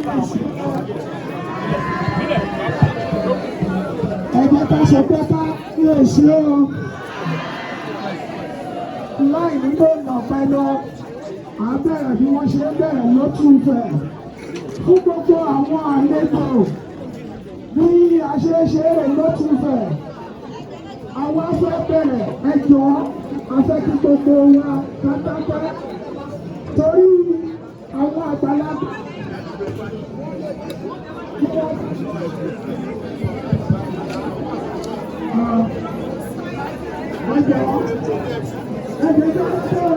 Kábíyèsí, ẹ jẹ́ ká ṣe pé kábíyèsí o. Láì nílò nàpẹ́ lọ, à ń bẹ̀rẹ̀ bí wọ́n ṣe ń bẹ̀rẹ̀ lótùfẹ̀ fún gbogbo àwọn àlejò bí a ṣe ṣe é lótùfẹ̀. Àwa fẹ́ bẹ̀rẹ̀, ẹ jọ̀ọ́, a fẹ́ kí gbogbo wa pátápátá torí àwọn àgbàlagbà. Ẹ jọ̀ọ́, ẹ jọ̀ọ́, ẹ jọ̀ọ́.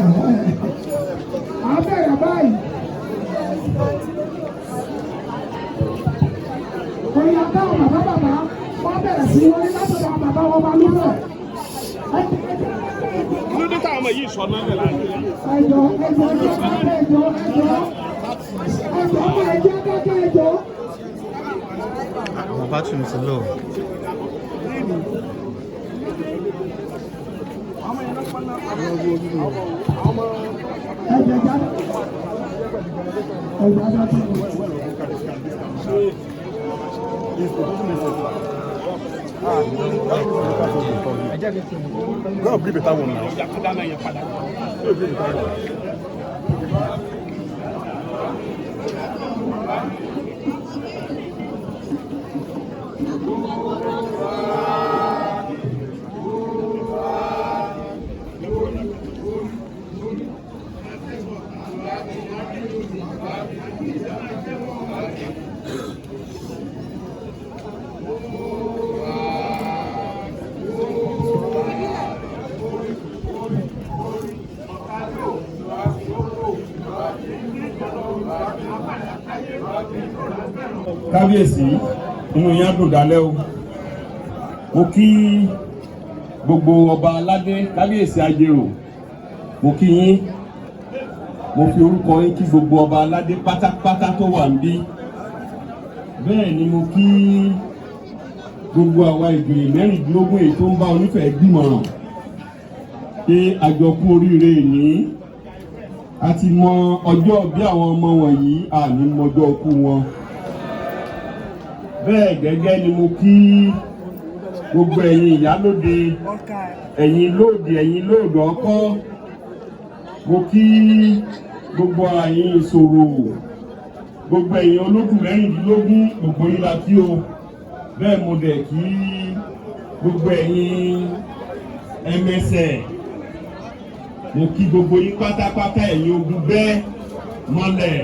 À ń bẹ̀rẹ̀ báyìí. Òyà táwọn bàbá bàbá wọ́n bẹ̀rẹ̀ sí wọlé látọ̀dọ̀ àwọn bàbá wọn máa lúfẹ̀. Kí ló dé táwọn ọmọ yìí sọ náà lẹ̀ láàrin? Ẹjọ́, ẹjọ́, ẹjọ́, ẹjọ́, ẹjọ́, ẹjọ́, ẹjọ́, ẹjọ́, ẹjọ́. Àwọn battery mi ti low. Ẹjọ́ jáde. Ẹjọ́ jáde. Go and bring better one now. Go bring better one. Kábíyèsí, inú yín á dùn dálẹ́ o. Mo kí gbogbo ọba aládé. Kábíyèsí Ajérò, mo kí yín. Mo fi orúkọ yín kí gbogbo ọba aládé pátápátá tó wà níbí. Bẹ́ẹ̀ ni mo kí gbogbo àwa ìjòyè 16 èyí tó ń bá onífẹ̀ẹ́ gbìmọ̀ràn pé àjọkú oríire ní a ti mọ ọjọ́ bí àwọn ọmọ wọ̀nyí, àní mọjọ́ kú wọn. Bẹ́ẹ̀ gẹ́gẹ́ ni mo kí gbogbo ẹ̀yin ìyálóde, ẹ̀yin lóde, ẹ̀yin lóòdù ọkọ́. Mo kí gbogbo ẹ̀yin ìṣòro, gbogbo ẹ̀yin olókùn 16, gbogbo yín la kí o. Bẹ́ẹ̀ mo dẹ̀ kí gbogbo ẹ̀yin ẹmẹsẹ̀. Mo kí gbogbo yín pátápátá, ẹ̀yin ogun bẹ́ẹ̀ mọ́lẹ̀.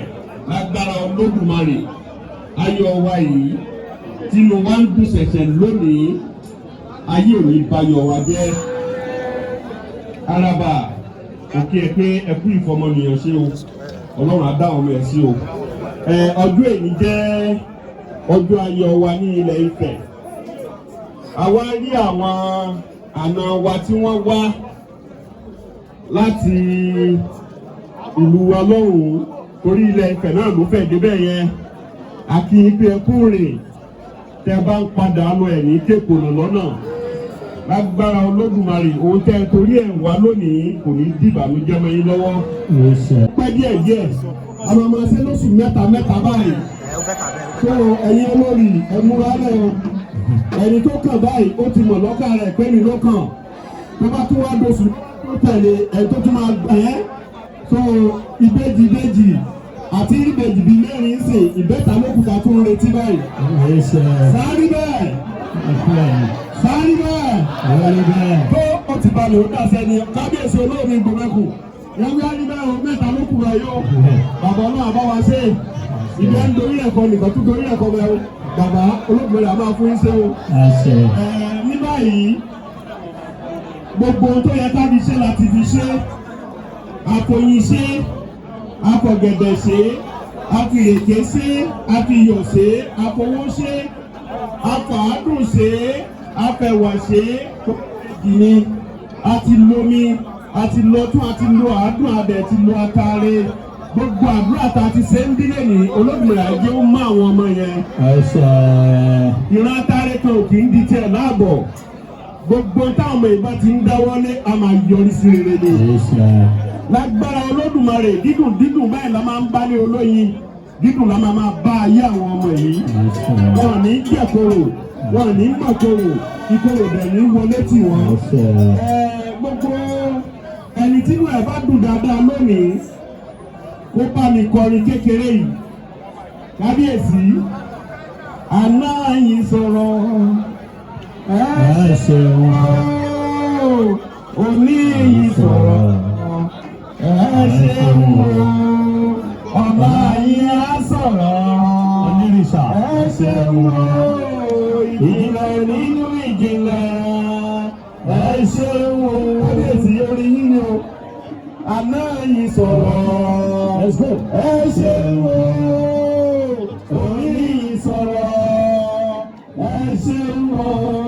Lágbára Olódùmarè, ayọ̀ wa yìí tínú wa ń dùn ṣẹ̀ṣẹ̀ lónìí, ayé ò ní bayọ̀ wa jẹ́. Araba òkè ẹ pé ẹ kú ìfọmọnìyàn ṣe o. Ọlọ́run á dá ọmọ ẹ̀ sí o. Ẹ ọjọ́ èyí jẹ́ ọjọ́ ayọ̀ wa ní ilẹ̀ Ifẹ̀. Àwa rí àwọn àna wa tí wọ́n wá láti ìlú wa lọ́hùn-ún, torí ilẹ̀ Ifẹ̀ náà ló fẹ̀ débẹ̀ yẹn. Àti pé ẹ kú rìn, tẹ bá ń padà lọ, ẹ̀ ní kékòlò lọ́nà. Lágbára Olódùmarè, òun tẹ torí ẹ̀ wá lónìí kò ní dìbànújẹ́ mọ́ yín lọ́wọ́. Pẹ́ díẹ̀ díẹ̀, àwọn ọmọ ṣe lóṣù mẹ́ta mẹ́ta báyìí. Tó ẹ̀yin olórí, ẹ múra lẹ̀ o. Ẹni tó kàn báyìí, ó ti mọ̀ lọ́kàn rẹ̀ pé mi ló kàn. Tó bá tún wá dóṣù tó tẹ̀lé ẹni tó tún máa gbà ẹ́ tó ìbejì, ìbejì àti ìbejì bíi mẹ́rin ń sìn, ìbẹ́ta lókùtà tó ń retí báyìí. Sáré bẹ́ẹ̀, sáré bẹ́ẹ̀ tó o ti balẹ̀, ó dàsẹ́ ni. Kábíyèsí olómi gbọmẹ́kù wọ́n wí á ní bẹ́ẹ̀ o, mẹ́ta ló kù rẹ̀ yó. Bàbá náà bá wa ṣe ìgbẹ́ ń dorí ẹ̀kọ́ nìkan tó dorí ẹ̀kọ́ bẹ́ẹ̀ o. Bàbá olóògbé rẹ̀ a máa fún yín ṣe o. Ní báyìí, gbogbo ohun tó yẹ ká fi ṣe láti fi ṣe. Àfòyìn ṣe, àfọ̀gẹ̀dẹ̀ ṣe, àfìrèké ṣe, àfiyọ̀ ṣe, àfowó ṣe, àfàádùn ṣe, àfẹ̀wà ṣe ni. A ti lomi, a ti lọ́tún, a ti lo àádùn abẹ, ti lo atare. Gbogbo àdúrà tá a ti ṣe ń bílẹ̀ ní, Olódùmarè ajé ó mọ àwọn ọmọ yẹn. Ìran atare kan ò kì í di tiẹ̀ láàbọ̀. Gbogbo táwọn ọmọ ìbá ti ń dáwọ́lé, a máa yọrí sí rere ni. Lágbára Olódùmarè, dídùn dídùn báyìí la máa ń bá ní olóyin, dídùn la máa máa bá ayé àwọn ọmọ yìí. Wọn ò ní jẹ̀kọ̀rọ̀, wọn ò ní mọ̀kọ̀rọ̀, ìkorò dẹ̀ ní wọlé tì wọ́n. Gbogbo ẹni tí inú ẹ̀ bá dùn dáadáa lónìí, kó bá mi kọrin kékeré yìí. Kábíyèsí, àná yìí sọ̀rọ̀, ẹ ṣeun, òní yìí sọ̀rọ̀, ẹ ṣeun, ọ̀la yìí á sọ̀rọ̀. Onírìṣà. Ẹ ṣeun, ìjìnlẹ̀ nínú ìjìnlẹ̀, ẹ ṣeun. Kábíyèsí, orí yín ni o. Àná yìí sọ̀rọ̀. Let's go. Ẹ ṣeun, òní yìí sọ̀rọ̀, ẹ ṣeun,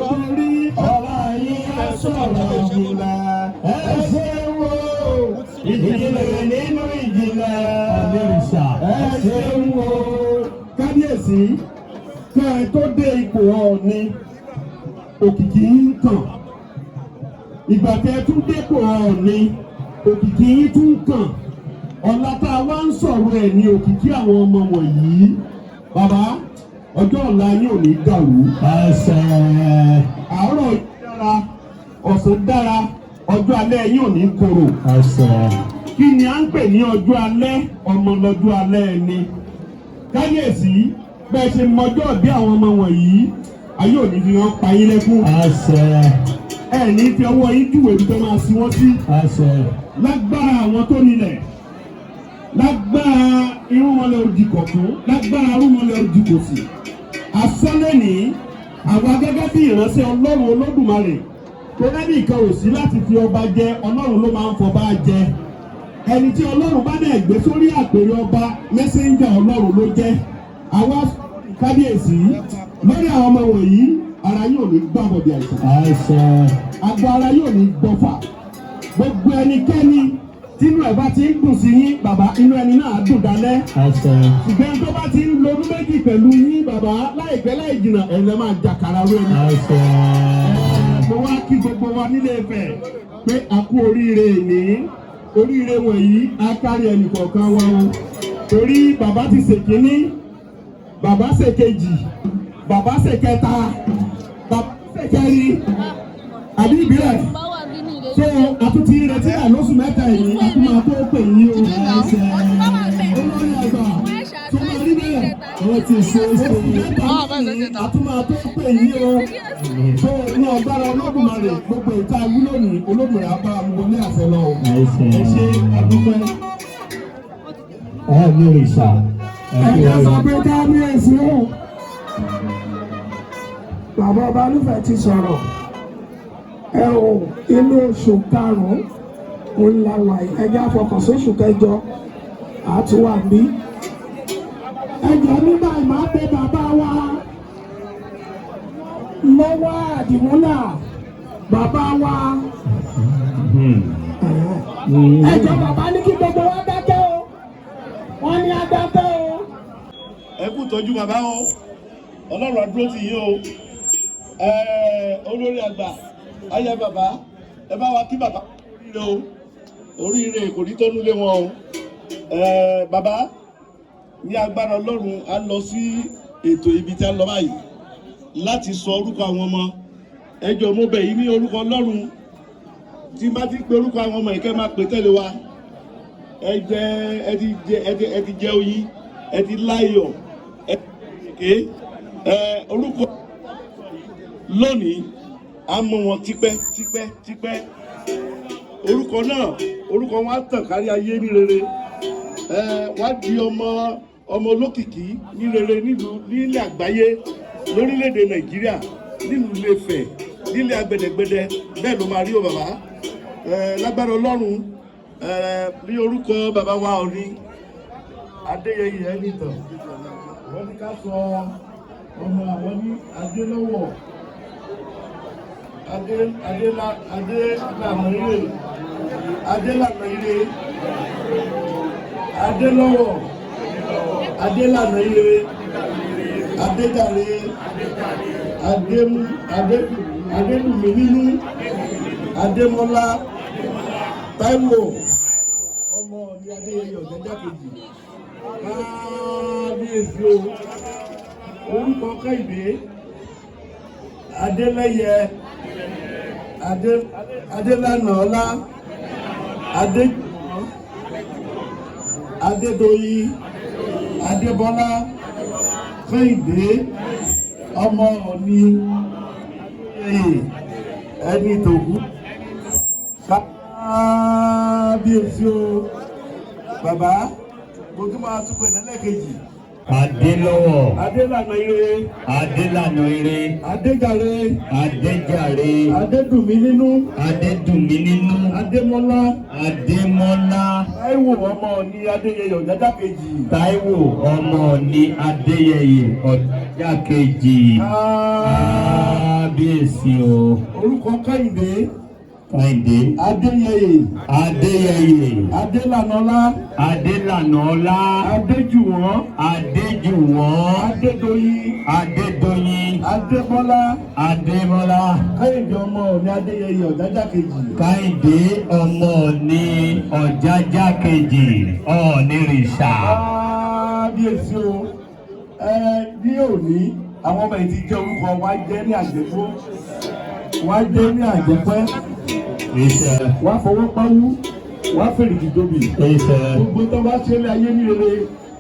torí ọ̀la yìí á sọ̀rọ̀ ìjìnlẹ̀. Ẹ ṣeun, ìjìnlẹ̀ nínú ìjìnlẹ̀. Onírìṣà. Ẹ ṣeun o. Kábíyèsí, kẹ́ ẹ tó dé ipò Ọọ̀ni, òkìkí ń tàn. Ìgbà tẹ́ ẹ tún dépò Ọọ̀ni, òkìkí yín tún kàn. Ọ̀la tá a wá ń sọ̀rọ̀ ẹ̀ ní òkìkí àwọn ọmọ wọ̀nyí. Bàbá, ọjọ́ ọ̀la yín ò ní dàrú. Àṣẹ. Àárọ̀ dára, ọ̀sán dára, ọjọ́ alẹ́ yín ò ní korò. Àṣẹ. Kí ni à ń pè ní ọjọ́ alẹ́? Ọmọ lọ́jọ́ alẹ́ ẹni. Kábíyèsí, bẹ́ẹ̀ ṣe mọjọ́ bí àwọn ọmọ wọ̀nyí, ayé ò ní fi wọ́n pa yín lẹ́kún. Àṣẹ. Ẹ ní fi ọwọ́ yín júwèé ibi tó máa sin wọ́n sí. Àṣẹ. Lágbára àwọn tó nílẹ̀, lágbára irúnmọlẹ̀ òdì kọ̀tún, lágbára irúnmọlẹ̀ òdì kòsì, asọ́lẹ̀ ní àwa gẹ́gẹ́ bí ìránṣẹ́ Ọlọ́run Olódùmarè tó lẹ́nu ìkan ò sí láti fi ọba jẹ. Ọlọ́run ló máa ń fọba jẹ. Ẹni tí Ọlọ́run bá dẹ̀ gbé sórí àpèrè ọba, messenger Ọlọ́run ló jẹ́. Àwa kábíyèsí, lórí àwọn ọmọ wọ̀nyí, ara yóò ní gbàbọ̀dì àìsàn. Àṣẹ. Àgọ́ ara yóò ní gbọ́fà. Gbogbo ẹnikẹ́ni tínú ẹ̀ bá ti ń dùn sí yín, bàbá, inú ẹni náà á dùn dálẹ́. Àṣẹ. Ṣùgbọ́n tó bá ti ń lo ọdún 2 pẹ̀lú yín, bàbá, láìpẹ́ láì jìnnà, ẹ̀ lẹ́ máa jàkàrà rú ẹni. Àṣẹ. Mo wá kí gbogbo wa nílé Ifẹ̀ pé a kú oríire ní oríire wọ̀nyí á kárí ẹnì kọ̀ọ̀kan wa o, torí bàbá ti ṣèkíní, bàbá ṣèkejì, bàbá ṣèkẹta, bàbá ṣèkẹrin, àbí ìbílẹ̀ so àtúntì retí ẹ̀ lóṣù 3 yìí, a tún máa tó pè yín o. Olórí àgbà, tó máa rí bẹ́ẹ̀. Ó ti ṣe é ṣe. Oṣù 3 yìí, a tún máa tó pè yín o. Tó ní agbára Olódùmarè, gbogbo ìta wúlò ní Olódùmarè á bá wọlé àṣẹ lọ o. Ẹ ṣe, àdúpẹ́. Onírìṣà. Ẹ̀jẹ̀ sọ pé kábíyèsí o. Bàbá ọba Olúfẹ̀ ti sọ̀rọ̀. Ẹ ò inú oṣù karùn-ún òun la wà yìí. Ẹjẹ́ àfọkànsóṣù kẹjọ àtúwà bí. Ẹjọ́ nígbà máa pe bàbá wa lọ́wọ́ àdìmúlà, bàbá wa. Ẹjọ́ bàbá ní kí gbogbo wa dákẹ́ o. Wọ́n ní á dákẹ́ o. Ẹ kú tọ́jú bàbá o. Ọlọ́run á dúró tì yín o. Olórí àgbà, ayé bàbá, ẹ bá wa kí bàbá oríire o. Oríire kò ní tọ́nu lé wọn o. Bàbá, ní agbára Ọlọ́run, á lọ sí ètò ibi tí a lọ báyìí láti sọ orúkọ àwọn ọmọ. Ẹ jọ̀ọ́, mo bẹ̀ yín ní orúkọ Ọlọ́run, tí n bá ti pe orúkọ àwọn ọmọ yìí, kẹ́ máa pè tẹ̀lé wa. Ẹ jẹ, ẹ ti jẹ, ẹ ti jẹ oyin, ẹ ti láyọ̀, ẹ ké ẹ orúkọ lónìí, a mọ wọn tipẹ́ tipẹ́ tipẹ́. Orúkọ náà, orúkọ wọn á tàn kárí ayé ní rere. Ẹ wọ́n á di ọmọ ọmọ olókìkí ní rere nílùú, nílẹ̀ àgbáyé, lórílẹ̀‐èdè Nàìjíríà, nílùú Ilé-Ifẹ̀, nílẹ̀ agbẹ̀dẹ̀gbẹ̀dẹ̀. Bẹ́ẹ̀ ló máa rí o, bàbá. Ẹ lágbára Ọlọ́run, ẹ ní orúkọ bàbá wa Ọọ̀ni Adéyẹyè Ẹnìtàn, wọ́n ní ká sọ ọmọ àwọn ní Adélọ́wọ̀, Adé Adélá Adélànà ire, Adélànà ire, Adélọ́wọ̀, Adélànà ire, Adéjàre, Adémú, Adé Adédùnmí nínú, Adémọ́lá, Táíwò. Adéyẹyè Ọ̀jájá kejì, kábíyèsí o. Orúkọ Kẹ́hìndé Adélẹ́yẹ, Adé Adélànà Ọlá, Adé Adédoyin, Adébọ́lá, Kẹ́hìndé ọmọ Ọ̀ọ̀ni ẹni tòkú. Kábíyèsí o, bàbá, mo tún máa tún pè lẹ́lẹ́kejì. Adélọ́wọ̀. Adélànà ire. Adélànà ire. Adéjàre. Adéjàre. Adédùnmí nínú. Adédùnmí nínú. Adémọ́lá. Adémọ́lá. Táíwò ọmọ Ọ̀ọ̀ni Adéyẹyè Ọ̀jájá kejì. Táíwò ọmọ Ọ̀ọ̀ni Adéyẹyè Ọ̀jájá kejì. Kábíyèsí o. Orúkọ Kẹ́hìndé. Kẹ́hìndé. Adéyẹyè. Adéyẹyè. Adélànọlá. Adélànọlá. Adéjùwọ̀n. Adéjùwọ̀n. Adédoyin. Adédoyin. Adébọ́lá. Adébọ́lá. Kẹ́hìndé ọmọ Ọ̀ọ̀ni Adéyẹyè Ọ̀jájá kejì. Kẹ́hìndé ọmọ Ọ̀ọ̀ni Ọ̀jájá kejì, Ọ̀ọ̀nìrìṣà. Kábíyèsí o. Ẹ ní òní, àwọn ọmọ yìí ti jẹ́ orúkọ wa, jẹ́ ní àjẹkú, wá jẹ́ ní àjẹpẹ́. Iṣẹ́. Wá fọwọ́ pawú, wá fèrèkì tóbi. Iṣẹ́. Gbogbo tó bá ṣe lé ayé ní rere,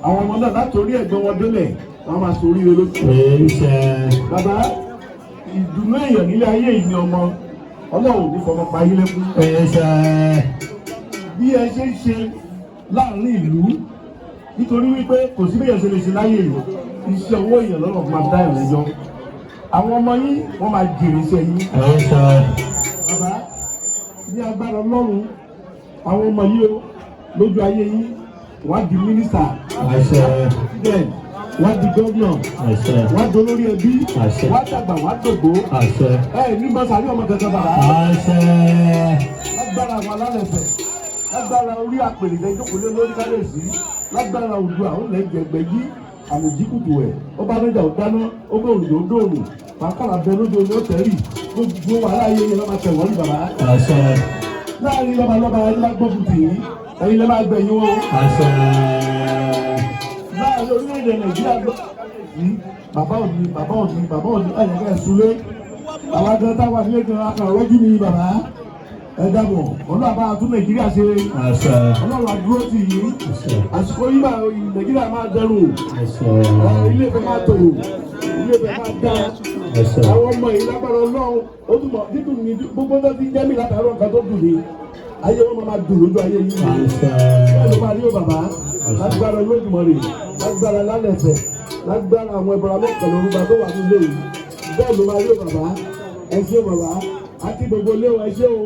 àwọn ọmọ náà látòrí ẹ̀gbọ́n wọn délẹ̀, wọ́n máa sọ oríire lójú. Iṣẹ́. Bàbá, ìdùnnú èèyàn nílé ayé yìí ni ọmọ. Ọlọ́run ò ní fọmọ pa yín lẹ́kún. Iṣẹ́. Bí ẹ ṣe ń ṣe láàrin ìlú, nítorí wípé kò sí bẹ́ẹ̀ ṣe lè ṣe láyé yìí, iṣẹ́ owó èèyàn lọ́nà máa dá ìrìn lẹ́jọ́. Àwọn ọmọ yín, wọ́n máa jèrè iṣẹ́ yín. Iṣẹ́. Bàbá, ní agbára Ọlọ́run, àwọn ọmọ yìí o, lójú ayé yín, wọ́n á di mínísítà. Àṣẹ. Bẹ́ẹ̀, wọ́n á di gómìnà. Àṣẹ. Wọ́n á dolórí ẹbí. Àṣẹ. Wọ́n á dàgbà, wọ́n á dògbó. Àṣẹ. Ẹ ní mọ́sálí ọmọ kankan, bàbá. Àṣẹ. Lágbára àwọn alálẹ̀fẹ̀, lágbára orí àpèrè lẹ́jọ́kọ̀ lé lórí kábíyèsí, lágbára odò àwọn lẹ́gbẹ̀gbẹ̀jì àmì kùtù ẹ̀, ó bá lọ́jà, ó dáná, ó bá òrùjò, ó dòrùn pàápàá bẹ lójú omi, ó tẹ̀rì gbogbo wàhálà ayé yẹn lọ́ba tẹ̀wọ́n ní bàbá. Àṣẹ. Láàrin lọ́balọ́ba, ẹni bá gbógun tì í, ẹ̀yin lẹ́ máa gbẹ̀yìn wọn. Àṣẹ. Láàrin orílẹ̀-èdè Nàìjíríà lọ sí, bàbá òní, bàbá òní, bàbá òní, ẹ̀yẹ kẹ́ ẹ̀ súlé àwọn agan táwa nílé gan akàrọ̀wọ́jú ni. Bàbá, ẹ dàbọ̀. Ọlọ́run àbá tún Nàìjíríà ṣe. Àṣẹ. Ọlọ́run àdúró tì yín. Àṣẹ. Àsìkò yìí bá Nàìjíríà máa dẹrùn. Àṣẹ. Ilé Ifẹ̀ máa tòrò, ilé Ifẹ̀ máa dá. Àṣẹ. Àwọn ọmọ yìí, lágbára Ọlọ́run, ó túmọ̀ dídùn ní gbogbo tó ti jẹ́ mi látàárọ̀, nǹkan tó dùn ní ayé wọn máa dùn lójú ayé yìí. Àṣẹ. Bẹ́ẹ̀ ló máa rí o, bàbá. Lágbára Olódùmarè, lágbára lálẹ́fẹ̀, lágbára àwọn ẹbọra mọ́kànlá orúkọ tó wà nílé yìí, bẹ́ẹ̀ ló máa rí o, bàbá. Ẹ ṣé, bàbá, àti gbogbo ilé wa, ẹ ṣé o.